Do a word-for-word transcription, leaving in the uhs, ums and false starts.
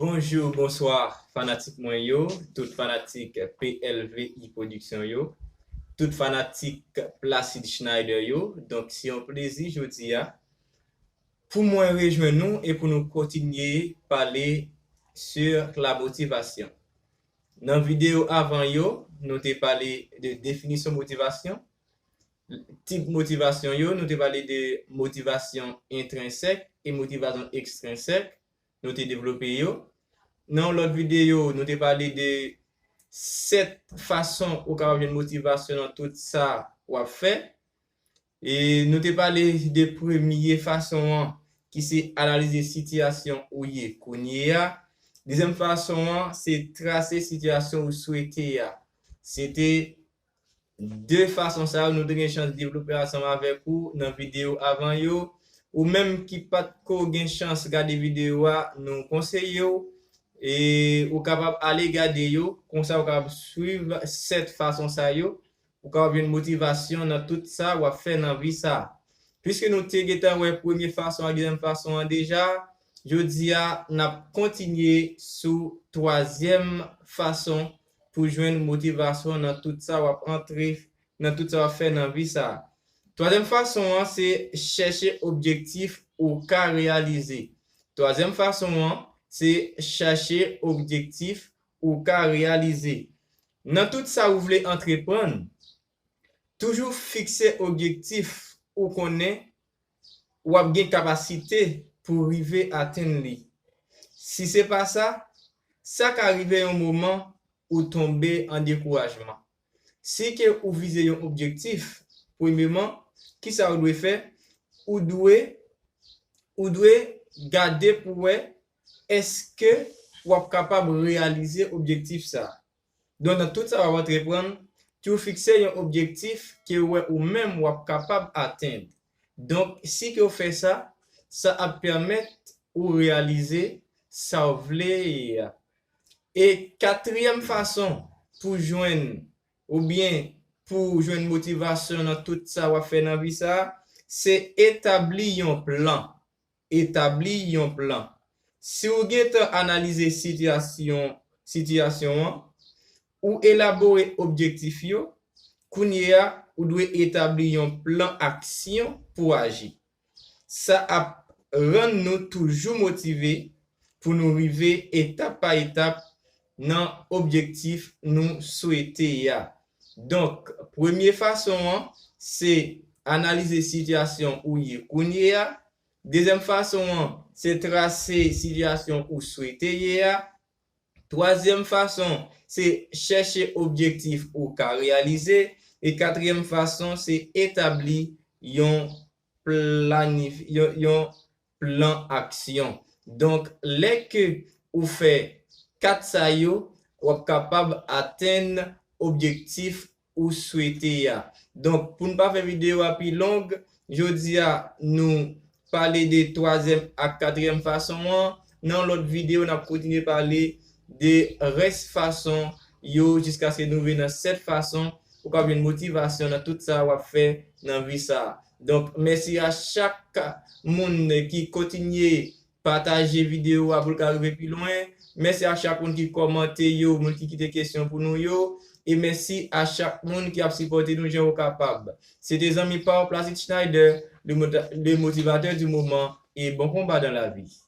Bonjou, bonswa, fanatik mwen yo, tout fanatik P L V I Production yo, tout fanatik Placide Schneider yo. Donk, se yon plezi jodi a pou mwen rejwenn nou e pou nou kontinye pale sur la motivation. Nan videyo avan yo, nou te pale de definisyon motivasyon, tip motivasyon yo, nou te pale de motivasyon entrensèk e motivasyon ekstrensèk, nou te devlope yo. Nan yon lòt videyo, nou te pale de sèt fason ou kapab jwenn motivasyon nan tout sa w ap fè. E nou te pale de premye fason an, ki se analize sitiyasyon ou ye kounye a. Dezyèm fason an, se trase sitiyasyon ou swete a. Se te de fason sa yo nou te gen chans devlope ansanm avèk ou nan videyo avan yo. Ou menm ki pa t ko gen chans gade videyo a, nou konseye w, e ou kapab ale gade yo, konsa ou kapab swiv sèt fason sa yo, ou kapab jwenn motivasyon nan tout sa w ap fè nan vi sa. Piske nou te gentan wè premye fason ak dezyèm fason an deja, jodi a n ap kontinye sou twazyèm fason pou jwenn motivasyon nan tout sa w ap antre, nan tout sa w ap fè nan vi sa. Twazyèm fason an se chèche objektif ou ka reyalize. Twazyèm fason an se chèche objektif ou ka reyalize. Nan tout sa ou vle antreprann, toujou fikse objektif ou konnen w ap gen kapasite pou rive atenn li. Si se pa sa, sa ka rive yon moman ou tonbe an dekourajman. Si ke ou vize yon objektif, premyeman, kisa ou dwe fè? Ou dwe, ou dwe gade pou wè èske w ap kapab reyalize objektif sa. Donk, nan tout sa w ap antreprann, toujou fikse yon objektif ke w wè ou menm w ap kapab atenn. Donk, si ke w fè sa, sa ap pèmèt ou reyalize sa w vle a. E katriyèm fason pou jwenn oubyen pou jwenn motivasyon nan tout sa w ap fè nan vi sa, se etabli yon plan. Etabli yon plan. Si w gentan analize sitiyasyon, sitiyasyon an, ou elabore objektif yo, kounye a, ou dwe etabli yon plan aksyon pou aji. Sa ap rann nou toujou motive pou nou rive etap pa etap nan objektif nou swete a. Donk, premye fason an, se analize sitiyasyon ou ye kounye a. Dezyèm fason an, se trase sitiyasyon ou swete ye a. Twazyèm fason, se chèche objektif ou ka reyalize. E katriyèm fason, se etabli yon planif-, yon, yon plan aksyon. Donk, lè ke ou fè kat sa yo, w ap kapab atenn objektif ou swete a. Donk, pou n pa fè videyo a pi long, jodi a, nou pale de twazyèm ak katriyèm fason an. Nan lòt videyo, n ap kontinye pale de rès fason yo jiskaske nou rive nan sèt fason ou ka jwenn motivasyon nan tout sa w ap fè nan vi sa a. Donk, mèsi a chak moun ki kontinye pataje videyo a pou l ka rive pi lwen. Mèsi a chak moun ki kòmante yo, moun ki kite kesyon pou nou yo. E mèsi a chak moun ki ap sipòte nou jan yo kapab. Se te zanmi pa w, Placide Schneider, le mota-, le motivateur du moment, et bon combat dans la vie.